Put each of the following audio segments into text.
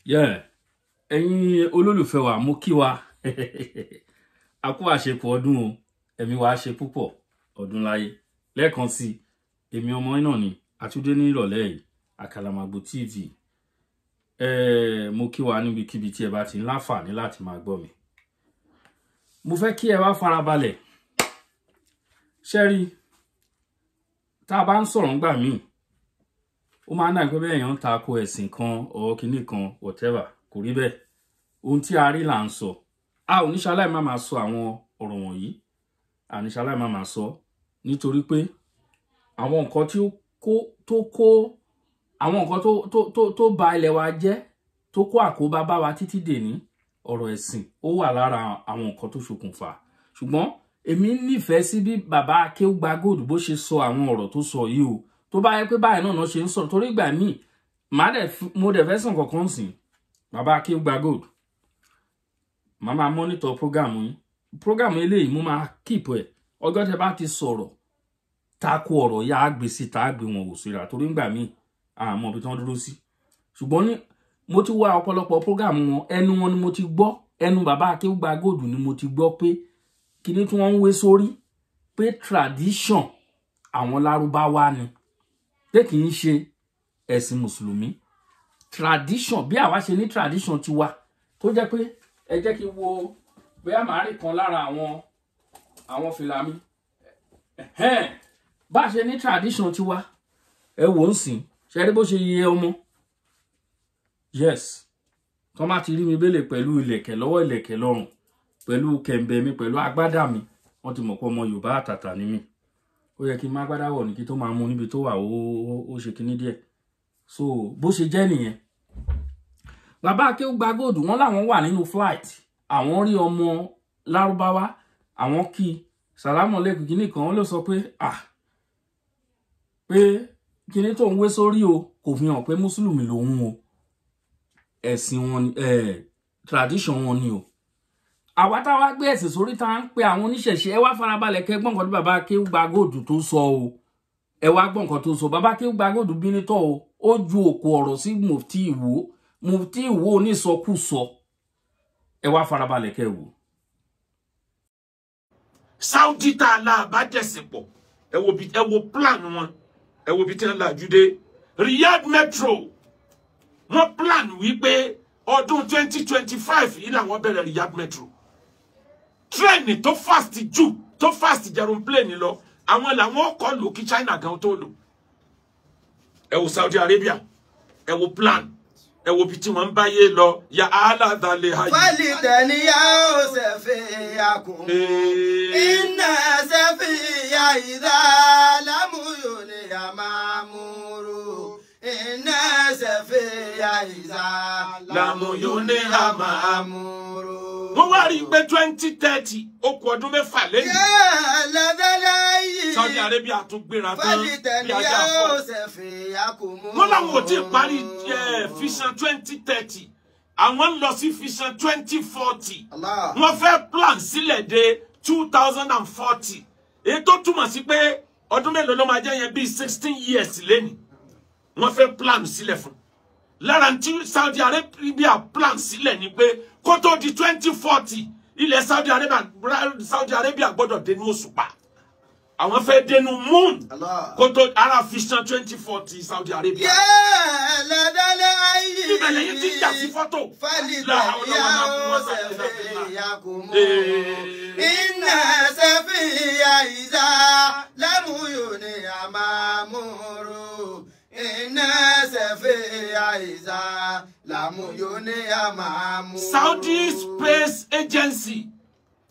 Yeah, ẹ̀yin olólùfẹ́ wa, mo kí wa, a kú àṣepọ̀ ọdún o, ẹ̀mí wa ṣe púpọ̀ ọdún láyé. Lẹ́ẹ̀kan sí i, èmi ọmọ yín náà ni Àtúndé ní ìrọ̀lẹ́ yìí, Àkàlàmàgbò TV. Mo kí wa níbikíbi tí ẹ bá ti ń láǹfààní láti máa gbọ́ mi. Mo fẹ́ kí ẹ wá farabalẹ̀. Ṣẹ́rí, tá a bá ń sọ̀rọ̀ ńgbà míì, ó máa ń dà pé bẹ́ẹ̀ èèyàn ń tako ẹ̀sìn kan or kinní kan, whatever. Kò rí bẹ́ẹ̀. Ohun tí a rí là ń sọ. A ò ní ṣaláì má máa sọ àwọn ọ̀rọ̀ wọ̀nyí, a ní ṣaláì má máa sọ, nítorí pé àwọn nǹkan tí ó kó tó kó àwọn nǹkan tó ba ilẹ̀ wa jẹ́, tó kó àkóbá bá wa títí dèní, ọ̀rọ̀ ẹ̀sìn ó wà lára àwọn nǹkan tó ṣokùnfà. Ṣùgbọ́n èmi nífẹ̀ẹ́ sí bí bàbá Akéwùgbà Gold bó ṣe sọ àwọn ọ̀rọ̀ tó sọ yìí o. Tó bá yẹ pé báyìí náà ṣe ń sọ̀rọ̀, torí ìgbà míì mo dẹ̀ fẹ́ sàn kankan sìn. Bàbá Akéwùgbà Gold, màá máa monitor program yín. Program eléyìí, mo máa keep ẹ̀. Ọjọ́ tẹ bá ti sọ̀rọ̀ tako ọ̀rọ̀ yá, á gbé síta, á gbé wọn wò síra, torí ìgbà míì àmọ́ ibi tí wọ́n dúró sí. Ṣùgbọ́n ní mo ti wá ọ̀pọ̀lọpọ̀ program wọn, ẹnu wọn ni mo ti gbọ́, ẹnu bàbá Akéwùgbà Gold ni mo ti gbọ́ pé kíní tí wọ́n ń wé sórí, pé tradition àwọn Lárúbáwá ni, pé kì í ṣe ẹ̀sìn mùsùlùmí. Tradition, bí àwa ṣe ní tradition tiwa, tó jẹ́ pé ẹ jẹ́ kí n wo bóyá màá rí kan lára àwọn fìlà mi. Bá a ṣe ní tradition tiwa, ẹ wò ó sìn, ṣe rí bó ṣe yẹ ọmọ? Yes, tó má ti rí mi bẹ́lẹ̀ pẹ̀lú ìlẹ̀kẹ̀ lọ́wọ́, ìlẹ̀kẹ̀ lọ́rùn, pẹ̀lú kẹ̀ǹbẹ̀ mi, pẹ̀lú agbádá mi, wọ́n ti mọ̀ pé ọmọ Yorùbá àtàtà ni mí. Ó yẹ kí n má gbádá wọ̀ ní kí tó máa mú níbi tó wà, ó ṣe kinní díẹ̀. So bó ṣe jẹ́ nìyẹn. Bàbá Akéwùgbà Gold, wọ́n láwọn wà nínú flight, àwọn rí ọmọ Lárúbáwá, àwọn kí sàlámù lẹ́kùn kínní kan, wọ́n ló sọ pé ah, pé kinní tó ń wé sórí o kò fi hàn pé mùsùlùmí lòun o, ẹ̀sìn wọn, tradition wọn ni o. Àwa táwa gbé ẹ̀sìn sórí, tá à ń pe àwọn oníṣẹ̀ṣe, ẹ wá farabalẹ̀ kẹ́ gbọ́n nǹkan tí bàbá Akéwùgbà Gold tó sọ o. Ẹ wá gbọ́n nǹkan tó sọ. Bàbá Akéwùgbà Gold bí nítọ́ o, ó ju òkú ọ̀rọ̀ sí Mufti Ìwó, Mufti Ìwó onísọkúsọ. Ẹ wá farabalẹ̀ kẹ́ wò. Saudi tá a la bá jẹ̀sìn pọ̀, ẹ wo bí, ẹ wo plan wọn, ẹ wo bí tí wọ́n làjú dé. Riyadh Metro, wọ́n plan wípé ọdún 2025 yìí làwọn bẹ̀rẹ̀ Riyadh Metro. Train tó fast jù, tó fast ju aeroplane lọ, àwọn làwọn kọ́ lò kí China gan tó lò. Ẹ wo Saudi Arabia, ẹ wo plan, ẹ wo bí tí wọ́n ń báyé lọ. Ya aládàlẹ̀ ayé. فلتنيا سفيكم إن سفيا إذا لم يني مامور إن سفيا إذا لم يني مامور. Wọ́n wá rí i pé 2030, ó kù ọdún 6 lẹ́yìn. يا لذلي Saudi Arabia tún gbéra tán bí فلتنيا ajá fọ́. سفيكم. Wọ́n láwọn ò tí ì parí vision 2030, àwọn ń lọ sí vision 2040. Allah. Wọ́n fẹ́ plan sílẹ̀ de 2040, èyí tó túmọ̀ sí pé ọdún mélòó ló máa jẹ́ yẹn? Bíi 16 years lẹ́nìí. Wọ́n fẹ́ plan sílẹ̀ fún. Lára tí Saudi Arabia plan sílẹ̀ ni pé kó tó di 2040, ilẹ̀ Saudi Arabia gbọ́dọ̀ dénú òṣùpá, àwọn fẹ́ dénú moon. Allah. Kó tó ara vision 2040 Saudi Arabia. يا لذلي Ibẹ̀ lẹ́yìn tí ń jà sí fọ́tò. La hawla wala quwwata illa billah. فلتنيا Eh. إن سفيا إذا لم يني مامور إن سفيا إذا لم يني مامور. Saudi Space Agency,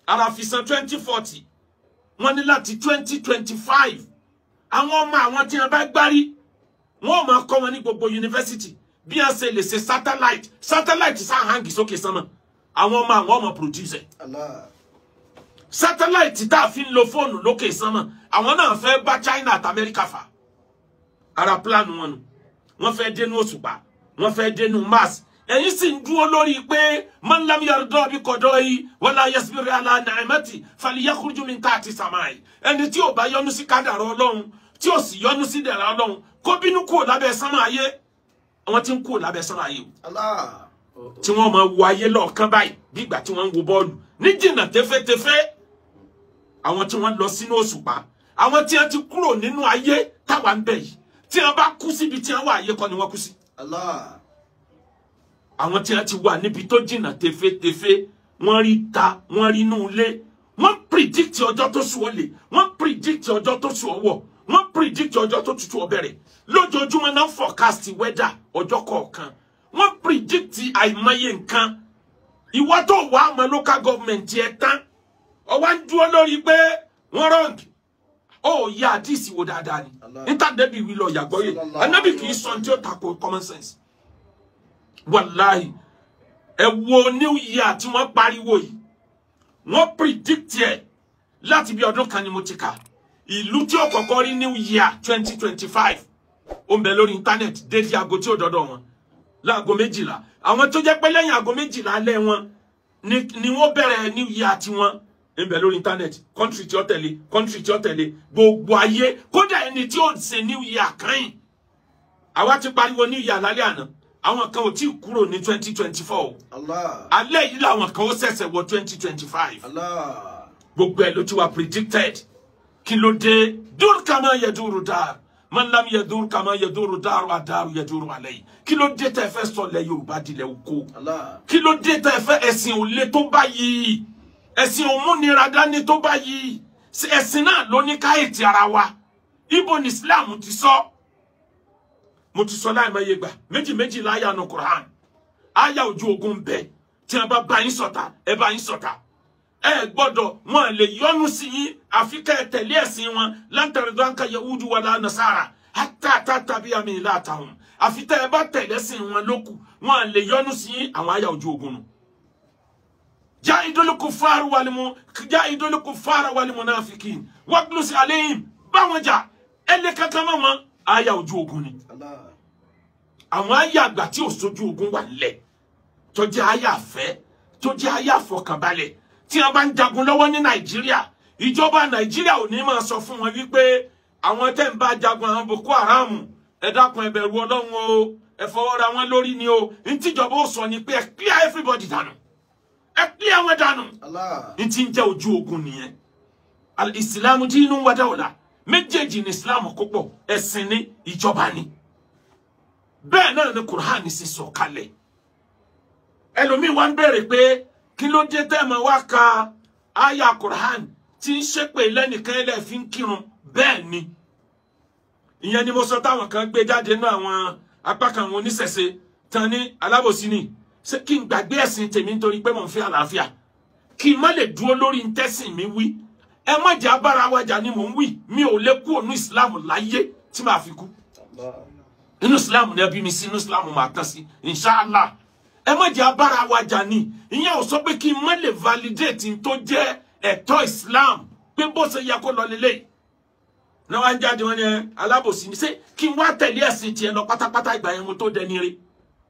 ara vision 2040, wọ́n ní láti 2025, àwọn ọmọ àwọn tí wọ́n bá gbárí, wọ́n ò máa kọ́ wọn ní gbogbo yunifásitì bí wọ́n ṣe lè ṣe satellite. Satellite sáà hang sókè sánmà, àwọn ọmọ àwọn ọmọ produce ẹ̀. Allah. Satellite tá a fi ń lo fóònù lókè sánmà, àwọn náà fẹ́ bá China àti Amẹ́ríkà fà. Ara plan wọn nù. Wọ́n fẹ́ dénú òṣùpá, wọ́n fẹ́ dénú Mars. Ẹ̀yin sì ń dúró lórí pé man lam yarda bi qada'i wala yasbir ala ni'mati falyakhruj min tahti samai. Ẹni tí ò bá yọ́nú sí kádàrá Ọlọ́run, tí ò sì yọ́nú sí dẹ̀ra Ọlọ́run, kó bínú kúrò lábẹ́ sánmà ayé. Àwọn tí ń kú lábẹ́ sánmà ayé o, tí wọ́n máa wo ayé lọ́ọ̀kan báyìí bí ìgbà tí wọ́n ń wo bọ́ọ̀lù ní jìnnà tẹ́fẹ́tẹ́fẹ́. Àwọn tí wọ́n lọ sínú òṣùpá, àwọn tí wọ́n ti kúrò nínú ayé táwa ń bẹ yìí, tí wọ́n bá kú síbi tí wọ́n wà, ayé kọ́ ni wọ́n kú sí. Àwọn tí wọ́n ti wà níbi tó jìnnà tẹ́fẹ́tẹ́fẹ́, wọ́n rí ta, wọ́n rí inú ilé, wọ́n predict ọjọ́ tó sùn ó lè, wọ́n predict ọjọ́ tó sùn ọwọ́, wọ́n predict ọjọ́ tó tutù ó bẹ̀rẹ̀. Lójoojúmọ́ náà forecast weather ọjọ́ kọ̀ọ̀kan, wọ́n predict àìmọye nǹkan. Ìwọ tó wà á mọ local government yẹn tán, ó wá ń dúró lórí pé wọ́n wrong. Ó yá àdìsí wo dáadáa ni níta-dẹ́bì wí lọ yàgbọ́ yé. Anábì kì í sọ tí ó tako common sense. Wàláhì, ẹ wo new year tí wọ́n pariwo yìí, wọ́n predict ẹ̀ láti bí ọdún kan ni mo ti kà. Ìlú tí ó kọ́kọ́ rí new year 2025, ó ń bẹ lórí internet dédé aago tí ó dọ́dọ̀ wọn láago 12. Àwọn tó jẹ́ pé lẹ́yìn aago 12 alẹ́ wọn ni wọ́n bẹ̀rẹ̀ new year tiwọn, ń bẹ lórí internet. Country tí ó tẹ̀lé, country tí ó tẹ̀lé, gbogbo ayé, kódà ẹni tí ó ṣe new year kan. Àwa ti pariwo new year lálẹ́ àná, àwọn kan ò tí ì kúrò ní 2024. Alẹ́ yìí làwọn kan ó ṣẹ̀ṣẹ̀ wọ 2025. Gbogbo ẹ̀ ló ti wà predicted. Kí ló dé? Dur kama yaduru dar, man lam yadur kama yaduru dar wa daru yaduru alayhi. Kí ló dé tẹ́ fẹ́ sọ lẹ̀ Yorùbá dilẹ̀ oko? Kí ló dé tẹ́ fẹ́ ẹ̀sìn ò le tó báyìí? Ẹ̀sìn òmùnira dání tó báyìí? Ẹ̀sìn náà ló ní ká ètì ara wa. Ibo ni Islam ti sọ? Mo ti sọ láìmọye gbà, méjì méjì láyà nu Quran. Àyà ojú ogun bẹ, tí wọn bá bá yín ṣọ̀tá, ẹ bá yín ṣọ̀tá. Ẹ gbọ́dọ̀, wọn lè yọ́nú sí yín àfi kẹ́ ẹ tẹ̀lé ẹ̀sìn wọn. Lan tarda anka yahudu wala nasara hatta tattabi'a millatahum. Àfi tẹ́ ẹ bá tẹ̀lé ẹ̀sìn wọn lókù, wọn lè yọ́nú sí yín. Àwọn àyà ojú ogun nù. Jahidul kuffar wal munafiqin waglus alayhim, báwọn jà, ẹ lè kankan mọ́ wọn. Àyà ojú ogun ni. Àwọn àyà àgbà tí ò sójú ogun wà lẹ̀, tó jẹ́ àyà àfẹ́, tó jẹ́ àyà àfọkànbalẹ̀. Tí wọ́n bá ń jagun lọ́wọ́ ní Nàìjíríà, ìjọba Nàìjíríà ò ní máa sọ fún wọn wípé àwọn tẹ́ ń bá jagun, àwọn Boko Haram, ẹ dákun, ẹ bẹ̀rù Ọlọ́run o, ẹ fọwọ́ ra wọn lórí ni o. Ntíjọba ó sọ ni pé ẹ clear everybody dànù, ẹ clear wọn dànù. N ti ń jẹ́ ojú ogun nìyẹn. Al-Islamu dinun wa dawla, méjèèjì ní Islam kó pọ̀, ẹ̀sìn ní ìjọba ni. Bẹ́ẹ̀ náà ni Qur'an sì sọ kalẹ̀. Ẹlòmíì wá ń bẹ̀rẹ̀ pé kí ló dé tẹ́ mọ̀ wá ka àyà Qur'an tí ń ṣépè lẹ́nìkan ẹlẹ́ fi ń kírun? Bẹ́ẹ̀ ni, ìyẹn ni mo sọ táwọn kan gbé jáde nínú àwọn apá kan àwọn oníṣẹ̀ṣe tán ní alábòsí ni. Ṣé kí n gbàgbé ẹ̀sìn tèmi nítorí pé mò ń fẹ́ àlàáfíà? Kí n má lè dúró lórí ntẹ́sìn mi wí? Ẹ má jẹ́ abára wa jà ni mò ń wí. Mi ò lè kú ònú Islam láyé tí màá fi kú. Inú Islam ni ẹbí mi sí, inú Islam máa tán sí, inshallah. Ẹ má jẹ́ abára wa jà ni. Ìyẹn ò sọ pé kí n má lè validate tó jẹ́ ẹ̀tọ́ Islam pé bó ṣe yẹ kó lọ lélẹ̀. Náà wá ń jáde wọn ni alábòsí ni. Ṣé kí n wá tẹ̀lé ẹ̀sìn tiẹ̀ lọ pátápátá ìgbà yẹn mo tó dẹni rí?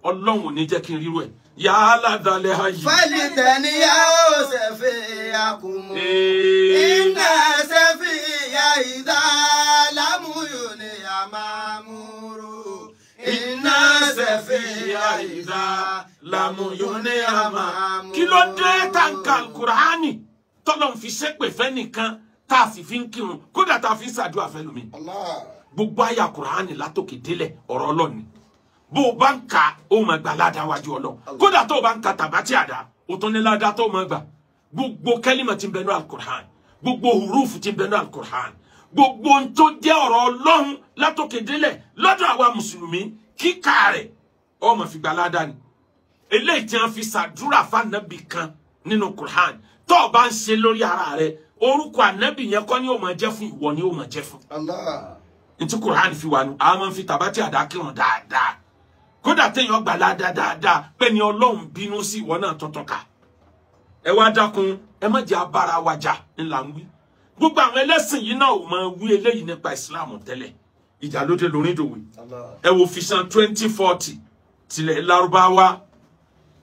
Ọlọ́run ò ní jẹ́ kí n rírú ẹ̀. Yàrá dalẹ̀ ayé. Falitani yóò ṣe fi àkùnmù. Iná ṣe fi ìyá ìdá lámúyò ní àmàmúrò. Iná ṣe fi ìyá ìdá lámúyò ní àmàmúrò. Kí ló dé tàǹkà Kùránì tọ́lọ́ ń fi ṣépè fẹ́ nìkan tá a sì fi ń kírun, kódà tá a fi ń ṣàdúrà fẹ́ lómi? Gbogbo àyà Kùránì látòkè délẹ̀ ọ̀rọ̀ Ọlọ́run ni. Bó o bá ń ka, ó máa gbà ládàá wájú Ọlọ́run. Kódà tó o bá ń ka tàbátì àdá, o tún ní ládàá tó o máa gbà. Gbogbo kẹ́límà tí ń bẹ nú Al-Qur'an, gbogbo hurufu tí ń bẹ nú Al-Qur'an, gbogbo ohun tó jẹ́ ọ̀rọ̀ Ọlọ́run látòkè délẹ̀ lọ́dọ̀ àwa mùsùlùmí, kíkà rẹ̀ ó máa fi gbà ládàá ni. Eléyìí tí wọ́n fi ṣàdúrà fànàbì kan nínú Qur'an, tó o bá ń ṣe lórí ara rẹ̀, orúkọ ànábì yẹn kọ́ ni ó máa jẹ́ fún ìwọ ni ó máa jẹ́ fún. Ntí Qur'an fi wà nù, àwọn máa ń fi tàbátì àdá kírun dáadáa. Kódà téèyàn gbà ládàá dáadáa pé ni Ọlọ́run bínú sí ìwọ náà tuntun ká. Ẹ wá dákun, ẹ má jẹ́ abára wa jà ńlá ń wí. Gbogbo àwọn ẹlẹ́sìn yìí náà ò máa wí eléyìí nípa Ìsìláàmù tẹ́lẹ̀. Ìjà ló dé lórí ìdòwe. Ẹ wo fisan 2040 tilẹ̀ Lárúbáwá.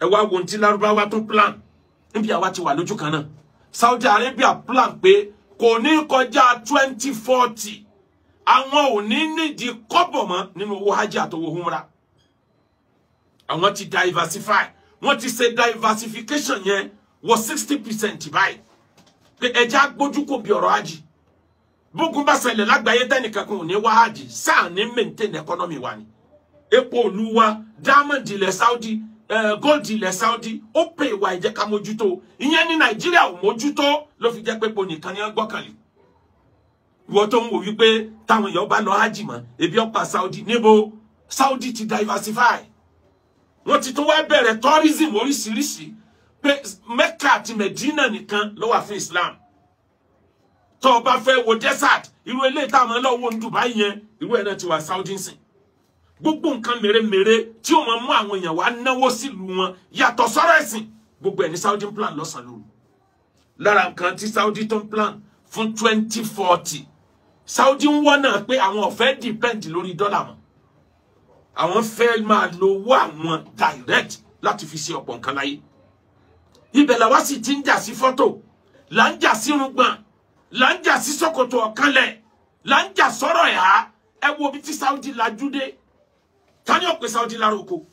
Ẹ wá wo ohun tí Lárúbáwá tún plan. Níbi àwa ti wà lójú kan náà. Saudi Arabia plan pé kò ní kọjá 2040. Àwọn ò ní nídìí kọ́bọ̀ mọ́ nínú owó hajj àtowó humra. Àwọn ti diversify, wọ́n ti ṣe diversification yẹn wọ 60% báyìí. Pé ẹja gbójú kò bí ọ̀rọ̀ hajj. Bógun bá ṣẹlẹ̀ lágbàáyé tẹ́nìkan kan ò ní wá hajj, sáà ní maintain economy wa ni. Epo òlu wa, diamond ilẹ̀ Saudi, gold ilẹ̀ Saudi, ó pè ìwà ìjẹ́ ká mójútó. Ìyẹn ní Nàìjíríà ò mójútó ló fi jẹ́ pé epo nìkan ni wọ́n gbọ́kànlé. Ìwọ tó ń wò wípé táwọn èèyàn bá lọ hajj mọ́, ebi ọ̀pá Saudi níbo? Saudi ti diversify. Wọ́n ti tún wá bẹ̀rẹ̀ tourism oríṣiríṣi pé Mecca àti Medina nìkan ló wà fún Islam. Tó o bá fẹ́ wo desert, irú eléyìí táwọn lọ wo ní Dubai yẹn, irú ẹ̀ náà ti wà Saudi nsìn. Gbogbo nǹkan mèremère tí ó máa mú àwọn èèyàn wá náwó sílùú wọn yàtọ̀ sọ́rọ̀ ẹ̀sìn, gbogbo ẹ̀ ní Saudi plan lọ́sàn-án lóru. Lára nǹkan tí Saudi tó ń plan fún 2040, Saudi ń wọ́nà pé àwọn ò fẹ́ depend lórí dọ́là mọ́. Àwọn fẹ́ máa lo owó àwọn direct láti fi ṣe ọ̀pọ̀ nǹkan láyé. Ibẹ̀ làwa sì ti ń jà sí fọ́tò, là ń jà sí irùngbọ̀n, là ń jà sí ṣòkòtò ọ̀kanlẹ̀, là ń jà sọ́rọ̀ ẹ̀há. Ẹ wo ibi tí Saudi lajú dé. Ta ni ó pè Saudi lára oko?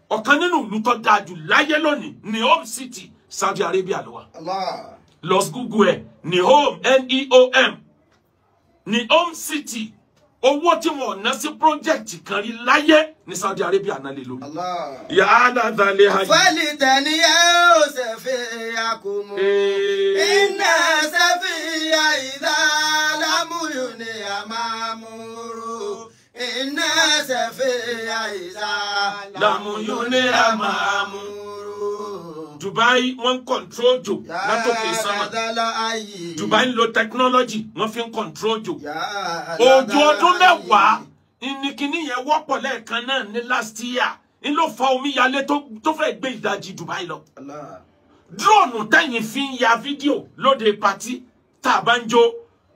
Ọ̀kan nínú ìlú tó dáa jù láyé lónìí ní Home City, Saudi Arabia ló wà. Lọ Google ẹ̀ ní Home, N-E-O-M, ní Home City. Owó tí wọn ná sí project kan rí láyé ní Saudi Arabia náà lè lórí. Yàrá dalẹ̀ hajj. Fẹ́lìtẹ̀níyà ó ṣe fi àkùmù. Iná ṣe fi àìdá lámúyù ní àmàmúrú. Iná ṣe fi àìdá lámúyù ní àmàmúrú. Dubai wọ́n ń control jò látòkè sánmà. Dubai ń lo technology wọ́n fi ń control jò. Òjò ọdún mẹ́wàá ìníkíní yẹn wọ́pọ̀ lẹ́ẹ̀kan náà ní last year. Ń ló fa omíyalé tó fẹ́ gbé ìdajì Dubai lọ. Drone tẹ̀yìn fi ń ya fídíò lóde patí tá a bá ń jó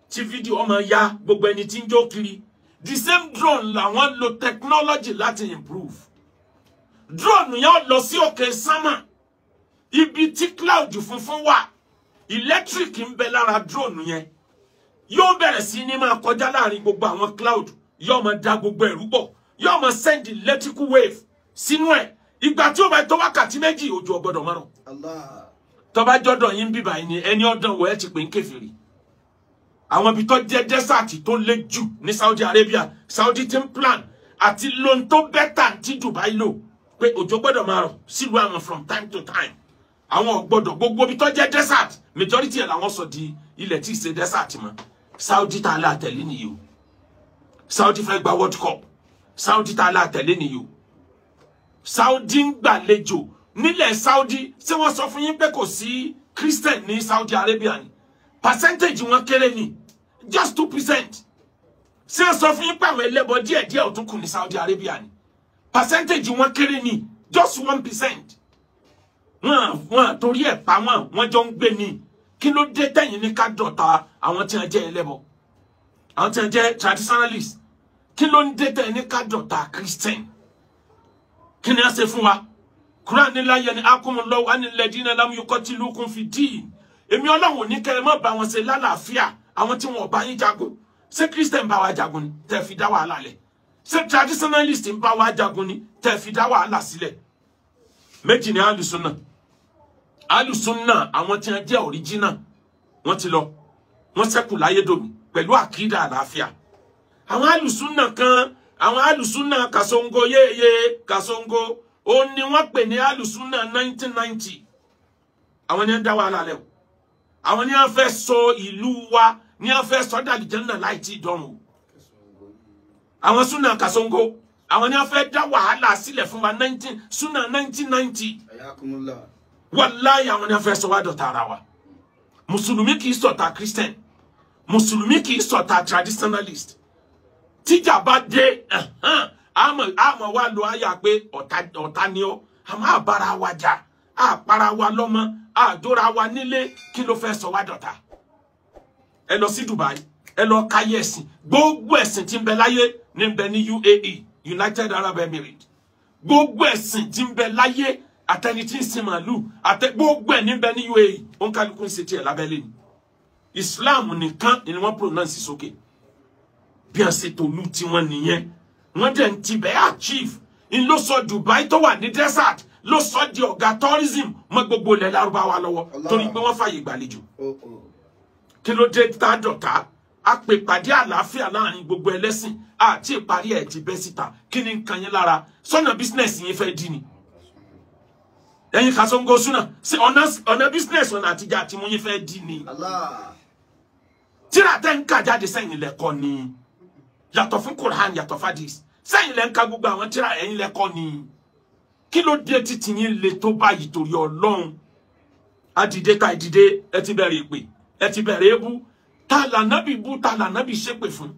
tí fídíò ọmọ ya gbogbo ẹni tí ń jó kiri. The same drone làwọn lo technology láti improve. Drone yẹn lọ sí òkè sánmà. Ibi tí cloud funfun wà, electric ń bẹ lára drone yẹn. Yóò bẹ̀rẹ̀ sí ní máa kọjá láàrin gbogbo àwọn cloud, yóò máa da gbogbo ẹ̀rú pọ̀, yóò máa send electrical wave sínú ẹ̀. Ìgbà tí ó bá tó wákàtí méjì, òjò ò gbọ́dọ̀ márùn. Tó bá jọ́dọ̀ yín bíbà yín ni ẹni ọ̀dàn wọ̀ ẹ́ ti pè ń kèfèrí. Àwọn ibi tó jẹ́ desert tó le jù ní Saudi Arabia, Saudi ti ń plan àti loan tó better tí Dubai lò pé òjò gbọ́dọ̀ máa rọ̀ sílùú àwọn from time to time. Àwọn ò gbọ́dọ̀ gbogbo ibi tó jẹ́ desert, majority ẹ̀ làwọn sọ di ilẹ̀ tí ì ṣe desert mọ́. Saudi tá a lá tẹ̀lé nìyí o. Saudi fẹ́ gba World Cup. Saudi tá a lá tẹ̀lé nìyí o. Saudi ń gbàlejò nílẹ̀ Saudi. Ṣé wọ́n sọ fún yín pé kò sí Christian ní Saudi Arabia ni? Percentage wọn kéré ni, just 2%. Ṣé wọ́n sọ fún yín pé àwọn ẹlẹ́bọ díẹ̀díẹ̀ ò tún kù ní Saudi Arabia ni? Percentage wọn kéré ni, just 1%. Wọ́n torí ẹ̀ pa wọ́n jọ ń gbé ni. Kí ló dé tẹ̀yìn ní ká dọ̀tá àwọn tí wọ́n jẹ́ ẹlẹ́bọ, àwọn tí wọ́n jẹ́ traditionalist? Kí ló ń dé tẹ̀yìn ní ká dọ̀tá Christian? Kí ni a ṣe fún wa? Quran ní láyé ni akumullahu anil ladina lam yuqatilukum fi din. Èmi Ọlọ́run ní kẹ́ ẹ má bá wọn ṣe lálàáfíà, àwọn tí wọn ò bá yín jagun. Ṣé Christian bá wa jagun ni tẹ́ fi dá wàhálà lẹ̀? Ṣé traditionalist ń bá wa jagun ni tẹ́ fi dá wàhálà sílẹ̀? Méjì ni alùsùnà. Alùsùnà àwọn tí wọ́n jẹ́ original, wọ́n ti lọ, wọ́n ṣẹ́kù láyé dòní pẹ̀lú àkídà àlàáfíà. Àwọn alùsùnà kan, àwọn alùsùnà Kasongo yéye Kasongo, ó ní wọ́n pè ní alùsùnà 1990. Àwọn ni wọ́n dá wàhálà lẹ̀ o. Àwọn ni wọ́n fẹ́ sọ ìlú wa, ni wọ́n fẹ́ sọ dàlìjẹ́nà láì tí ì dọ́run o. Àwọn súnà Kasongo, àwọn ni wọ́n fẹ́ dá wàhálà sílẹ̀ fún wa súnà 1990. Wàláyé àwọn ni wọ́n fẹ́ sọ wá dọ̀tá ara wa. Mùsùlùmí kì í ṣọ̀tá Christian, Mùsùlùmí kì í ṣọ̀tá traditionalist. Tíjà bá dé, àmọ́ wa lo àyà pé ọ̀tá ni ọ́, àmọ́ àbára wa jà, àpara wa lọ́mọ, àdóra wa nílé, kí ló fẹ́ sọ wá dọ̀tá? Ẹ lọ sí Dubai, ẹ lọ káyé ẹ̀sìn, gbogbo ẹ̀sìn tí ń bẹ láyé ní ń bẹ ní UAE, United Arab Emirates. Gbogbo ẹ̀sìn tí ń bẹ láyé, àtẹni tí ń sin màálù, àtẹ gbogbo ẹ̀ ní ń bẹ ní UAE, ó ń kálukú ń ṣe tiẹ̀ lábẹ́lé ni. Islam nìkan ni wọ́n pronounce sókè. Bí a ṣe tòlú tiwọn nìyẹn, wọ́n dẹ̀ ń tibẹ̀ achieve. Ń ló sọ Dubai tó wà ní desert ló sọ di ọ̀gá tourism mọ́ gbogbo ilẹ̀ Lárúbáwá lọ́wọ́ torí pé wọ́n fàyè gbàlejò. Kí ló dé tá a dọ̀tá? A pè pàdé àlàáfíà láàrin gbogbo ẹlẹ́sìn àti ìparí ẹ̀ ti bẹ́ síta. Kí ni nǹkan yín lára? Sọ́nà bísínẹ́sì yín fẹ́ dí ni. Ẹ̀yin Kasongo Suna sí ọ̀nà bísínẹ́sì ọ̀nà àtijọ́ àti mú yín fẹ́ dí ni. Tíra tẹ́ ń kà jáde sẹ́yìn lẹ́kọ́ ni. Yàtọ̀ fún Quran, yàtọ̀ fadis. Sẹ́yìn lẹ́ ń ka gbogbo àwọn tíra ẹ̀yìn lẹ́kọ́ ni. Kí ló dé títí yín le tó báyìí torí Ọlọ́run? Adìde ta ìdìde, ẹ ti bẹ̀rẹ̀ ìpè, ẹ ti bẹ̀rẹ̀ ebú. Ta lànábì bú, ta lànábì ṣépè fún,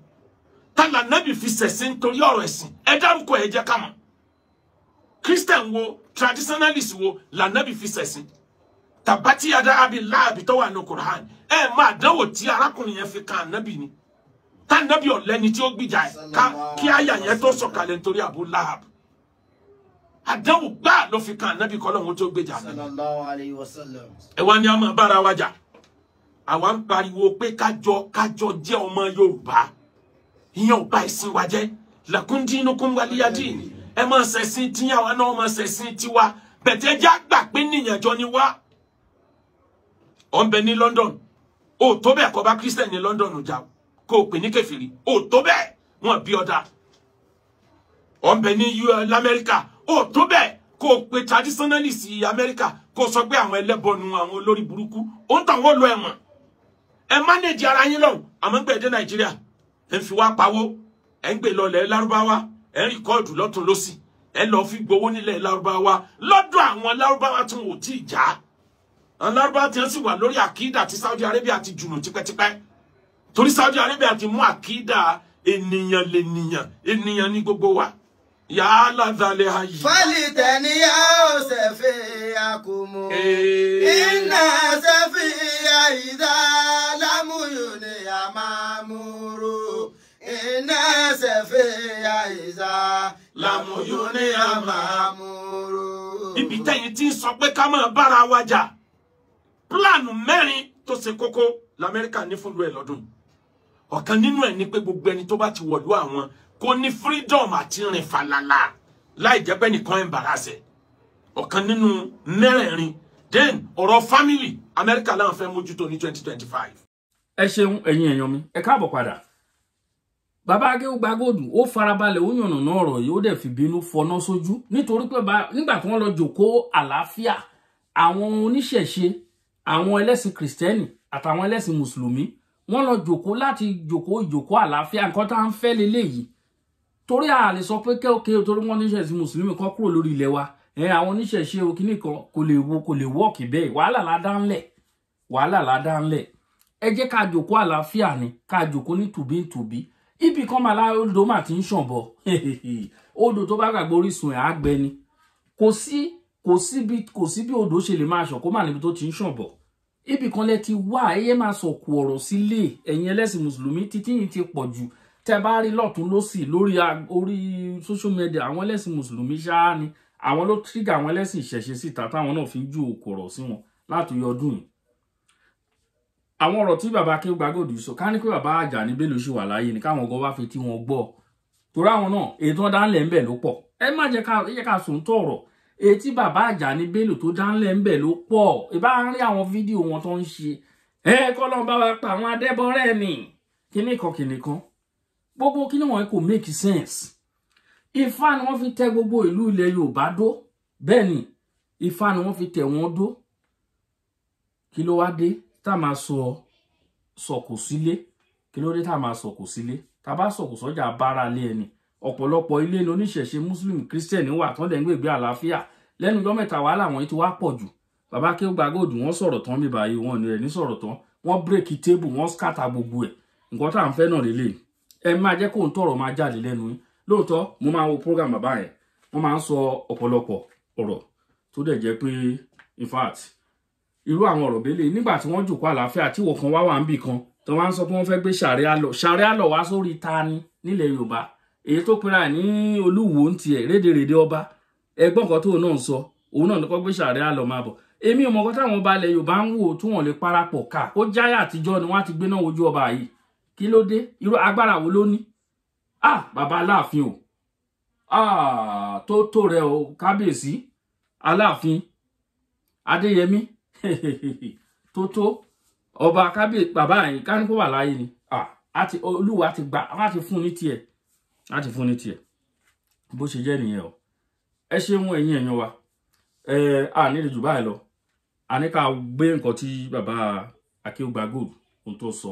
ta lànábì fi ṣẹ̀sín nítorí ọ̀rọ̀ ẹ̀sìn. Ẹ dárúkọ ẹ jẹ́ ká mọ̀. Christian wo, traditionalist wo lànábì fi ṣẹ̀sín? Tàbátí yàda abi láàbì tó wà ní Quran. Ẹ máa dánwò tí arákùnrin yẹn fi kan ànábì ni. Tànábì ọ̀lẹ́ni tí ó gbìjà ẹ̀ ká kí àyà yẹn tó sọ̀kalẹ̀ nítorí Abu Lahab. Àdánwò gbáà ló fi kan ànábì kọ́ lọ́hún tó gbèjà ànábì. Sallallahu alayhi wa sallam. Ẹ wá ní a máa bára wa jà. Àwa ń pariwo pé kájọ kájọ jẹ́ ọmọ Yorùbá. Ìyẹn ò bá ìsìn wa jẹ́. Lakum dinukum waliya din. Ẹ máa ṣẹ̀sìn tí àwa náà máa ṣẹ̀sìn tiwa. Bẹ̀tẹ̀ jẹ́ àgbà pé níyànjọ ni wá. Ó ń bẹ ní London. Ó tó bẹ́ẹ̀ kó bá Christian ní London jà. Kó o pè ní kèfèrí. Ó tó bẹ́ẹ̀ wọ́n bí ọ̀dà. Ó ń bẹ ní Amẹ́ríkà. Ó tó bẹ́ẹ̀ kó o pe traditionalist Amẹ́ríkà kó o sọ pé àwọn ẹlẹ́bọnu àwọn olórí burúkú. Ó ń tàn wọ́n lọ ẹ̀wọ̀n. Ẹ manage ara yín lọ́hùn. Àmọ́ ń gbé dé Nàìjíríà. Ẹ ń fi wá pawó. Ẹ ń gbé lọlẹ̀ Lárúbáwá. Ẹ ń rìkọ́ọ̀dù lọ́tún lọ́sì. Ẹ lọ fi gbowó nílẹ̀ Lárúbáwá. Lọ́dọ̀ àwọn Lárúbáwá tí wọn ò tí ì já. Àwọn Lárúbáwá tí wọ́n sì wà lórí àkídà tí Saudi Arabia ti jùnù tipẹ́tipẹ́. Torí Saudi Arabia ti mú àkídà ènìyàn lènìyàn. Ènìyàn ní gbogbo wa. Yàrá dalẹ̀ ayé. Falitaniya safiyakum. Inna safiya idha lam yuni amamuru. Inna safiya idha lam yuni amamuru. Ibi tẹ́yin tí ń sọ pé ká máa bára wa jà. Pílánù mẹ́rin tó ṣe kókó l'Amẹ́ríkà ní fún ìlú ẹ̀ lọ́dún. Ọ̀kan nínú ẹ̀ ni pé gbogbo ẹni tó bá ti wọ̀lú àwọn kò ní freedom àti rìn falala láì jẹ́ pé nìkan embarrass ẹ̀. Ọ̀kan nínú mẹ́rẹ̀ẹ̀rin. Then ọ̀rọ̀ family Amẹ́ríkà láwọn fẹ́ mójútó ní 2025. Ẹ ṣeun ẹ̀yin èèyàn mi, ẹ káàbọ̀ padà. Bàbá Akéwùgbàgòdù ó farabalẹ̀ ó yànnàná ọ̀rọ̀ yìí ó dẹ̀ fi bínú fọná sójú nítorí pé nígbà tí wọ́n lọ jòkó àlàáfíà àwọn oníṣẹ̀ṣe, àwọn ẹlẹ́sìn kìrìsìtẹ́nì àtàwọn ẹlẹ́sìn mùsùlùmí wọ́n lọ jòkó láti jòkó ìjòkó àlàáfíà nǹkan tá à ń fẹ́ leléyìí. Torí a lè sọ pé kẹ́òkè torí wọ́n níṣẹ̀ṣe mùsùlùmí kan kúrò lórí ilẹ̀ wa, àwọn oníṣẹ̀ṣe òkìní kan kò lè wo kò lè wọ́ọ̀kì bẹ́ẹ̀. Wàhálà la dá ńlẹ̀, wàhálà la dá ńlẹ̀. Ẹ jẹ́ ká jòkó àlàáfíà ni, ká jòkó ní tùbíntùbí. Ibì kan máa lá odò mà ti ń ṣàn bọ̀. Odò tó bá gbàgbé orísun ẹ̀ á gbẹ ni. Kò sí bí odò ṣe lè máa ṣàn kó má níbi tó ti ń ṣàn bọ̀. Ibì kan lẹ ti wá, ẹyẹ máa sọ̀kù ọ̀rọ̀ sílé. Ẹ̀yin ẹlẹ́sìn mùsùlùmí títí yìí ti pọ̀ jù. Tẹ́ bá rí lọ́tún lósì lórí orí social media àwọn ẹlẹ́sìn mùsùlùmí ṣáá ni. Àwọn ló trigger àwọn ẹlẹ́sìn ìṣẹ̀ṣe síta táwọn náà fi ń ju òkú ọ̀rọ̀ sí wọn láti ọdún yìí. Àwọn ọ̀rọ̀ tí bàbá Akéwùgbàgòdù sọ ká ní pé bàbá Àjàní Bello ṣì wà láyé ni káwọn gan wá fi tí wọn gbọ́. Torí àwọn náà èyí tó dá ńlẹ̀ ńbẹ̀ ló pọ̀. Ẹ má jẹ́ ká sùn tó ọ̀rọ̀. Èyí tí bàbá Àjàní Bello tó dá ńlẹ̀ ńbẹ̀ ló pọ̀. Ìbá ń rí àwọn fídíò wọn tó ń ṣe. Ẹ kọ́ lọ́n bá wa pa àwọn adẹ́bọrẹ́ ni. Kíní kan kíní kan. Gbogbo kíní wọn kò make sense. Ifá ni wọ́n fi tẹ gbogbo ìlú ilẹ̀ Yorùbá dó. Bẹ́ẹ̀ ni Ifá ni wọ́n fi tẹ̀ wọ́n dó. Kí ló wá dé tá máa sọ sọ̀kò sílé? Kí ló dé tá máa sọ̀kò sílé? Tá bá sọ̀kò sọ́jà bára lé ẹni. Ọ̀pọ̀lọpọ̀ ilé ní oníṣẹ̀ṣe Muslim Christian wà tán dẹ̀ ń gbègbè àlàáfíà. Lẹ́nu ọjọ́ mẹ́ta wàhálà wọ̀nyí ti wá pọ̀ jù. Bàbá Akéwùgbàgòdù wọ́n sọ̀rọ̀ tán bíbá yìí, wọ́n ní rẹ̀ ní sọ̀rọ̀ tán. Wọ́n bírèkì tébù, wọ́n skátà gbogbo ẹ̀. Nǹkan tá à ń fẹ́ náà lélẹ̀. Ẹ máa jẹ́ kóun tọ̀rọ̀ máa jáde lẹ́nu yín. Lóòótọ́ mo máa wo program bàbá yẹn, wọ́n máa ń sọ ọ̀pọ̀lọpọ̀ ọ̀rọ̀ tó dẹ̀ jẹ́ pé in fact irú àwọn ọ̀rọ̀ bẹ́lẹ̀ nígbà tí wọ́n jòkó àlàáfíà tí wọ́n kan wá wà ń bì kan tó wá ń sọ pé wọ́n fẹ́ gbé ṣàríà lọ wá sórí ta ni nílẹ̀ Yorùbá. Èyí tó pera ní Olúwo ń tiẹ̀ rédèrèdè ọba ẹgbọ́n kan tóun náà ń sọ òun náà ní kó gbé ṣàríà lọ máa bọ̀. Èmi ò mọ̀ kọ́ táwọn ọba ilẹ̀ Yorùbá ń wò tí wọ́n lè parapọ̀ ká kó jáyà àtijọ́ ni wọ́n á ti gbé náà wojú ọba yìí. Kí ló dé? Irú agbára wo ló ní? Ah, bàbá Aláàfin o, Tó tó rẹ o, kábíyèsí Aláàfin Adéyẹmí tó tó ọba kábíyèsí bàbá yìí ká ní kó wà láyé ni. Àti Olúwa ti gbà láti fún ní tiẹ̀, láti fún ní tiẹ̀. Bó ṣe jẹ́ nìyẹn o. Ẹ ṣeun ẹ̀yin èèyàn wa. A ní lè jù báyìí lọ. A ní ká gbé nǹkan tí bàbá Akéwùgbà Gold ohun tó sọ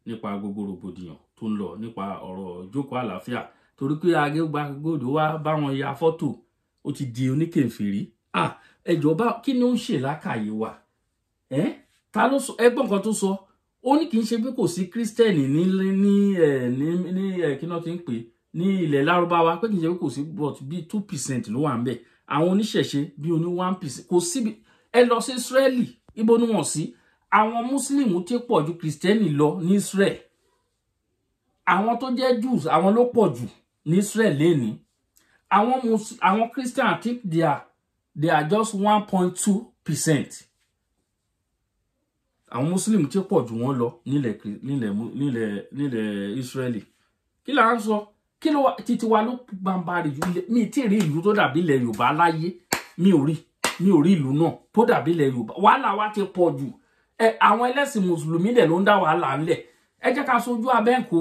nípa gbogbo rògbòdìyàn tó ń lọ nípa ọ̀rọ̀ ìjókòó àlàáfíà, torí pé Akéwùgbà Gold wá bá wọn ya fọ́tò, ó ti di oníkèfèrí. Ẹ jọ̀ọ́, bá kí ni ó ń ṣe lákàyè wa? Ta ló sọ? Ẹgbọ́n nǹkan tó sọ. Ó ní kì í ṣe pé kò sí kírísítẹ́nì ní ní ẹ ní ní ẹ kí náà ti ń pè ní ilẹ̀ Lárúbáwá, pé kì í ṣe pé kò sí, but bíi 2% ló wà ń bẹ̀. Àwọn oníṣẹ̀ṣe bíi oní 1% kò síbi. Ẹ lọ sí Israeli, ibo ni wọ́n sí? Àwọn Muslim ti pọ̀ ju kírísítẹ́nì lọ ní Israel. Àwọn tó jẹ́ Jews, àwọn ló pọ̀ jù ní Israel lénìí. Àwọn Christian, I think they are just 1.2%. Àwọn Muslim ti pọ̀ jù wọ́n lọ nílẹ̀ nílẹ̀ nílẹ̀ nílẹ̀ Israeli. Kí là ń sọ? Kí ló wá títí wa ló gbàǹbarì jù ilẹ̀? Mi tí ì rí ìlú tó dàbí ilẹ̀ Yorùbá láyé. Mi ò rí ìlú náà tó dàbí ilẹ̀ Yorùbá. Wàhálà wa ti pọ̀ jù. Ẹ àwọn ẹlẹ́sìn mùsùlùmí dẹ̀ ló ń dá wàhálà ńlẹ̀. Ẹ jẹ́ ká sojú abẹ́ǹkó.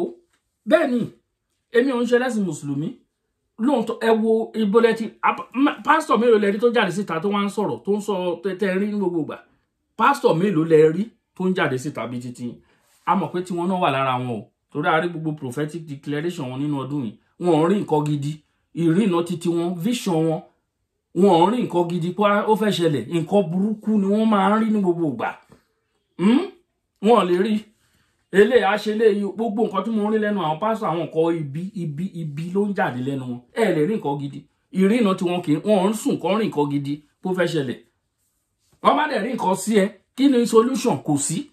Bẹ́ẹ̀ ni, èmi ò ń ṣe ẹlẹ́sìn mùsùlùmí lóòótọ́. Ẹ wo ibolẹ ti pásítọ̀ mélòó lẹ rí tó jáde síta tó wá ń sọ̀rọ̀, tó ń sọ tẹ́ rí ní gbogbo ìgbà? Pásítọ̀ mélòó lẹ rí tó ń jáde síta bíi títí? A mọ̀ pé tiwọn náà wà lára wọn o, torí a rí gbogbo prophetic declaration wọn nínú ọdún yìí. Wọn ò rí nǹkan gidi ìrìnà títí wọn, vision wọn, wọn ò rí nǹkan gidi pé ó fẹ́ ṣẹlẹ̀. Nǹkan burúkú ni wọ́n máa ń rí ní gbogbo ìgbà. Wọn ò lè rí eléyìí àṣẹ eléyìí. Gbogbo nǹkan tí mo ń rí lẹ́nu àwọn pásítọ̀, àwọn nǹkan ibi ibi ibi ló ń jáde lẹ́nu wọn. Ẹ lè rí nǹkan gidi ìrìnà tí wọn kì í, wọn ń sùn kọ́ rí nǹkan gidi bó fẹ́ ṣẹlẹ̀. Wọ́n bá dẹ̀ rí nǹkan sí ẹ, kí ni solution? Kò sí.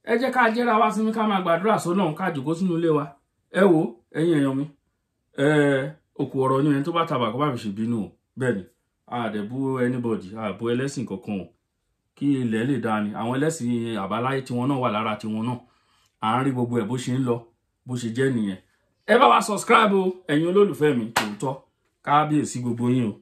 Ẹ jẹ́ ká jẹ́ra wá sí mi, ká máa gbàdúrà sọ́nà, ká jòkó sínú ilé wa. Ẹ wo, ẹ̀yin èèyàn mi, ẹ òkú ọ̀rọ̀ ni. Ẹni tó bá tabà kó bá fi ṣèbínú o. Bẹ́ẹ̀ ni, a dẹ̀ bú anybody, a bú ẹlẹ́sìn kankan o. Kí ilẹ̀ lè dáa ni. Àwọn ẹlẹ́sìn àbáláyé tiwọn náà wà lára tiwọn náà. À ń rí gbogbo ẹ̀ bó ṣe ń lọ. Bó ṣe jẹ́ nìyẹn. Ẹ bá wa subscribe o, ẹ̀yin olólùfẹ́ mi tòótọ́. Kábíyèsí gbogbo yín o.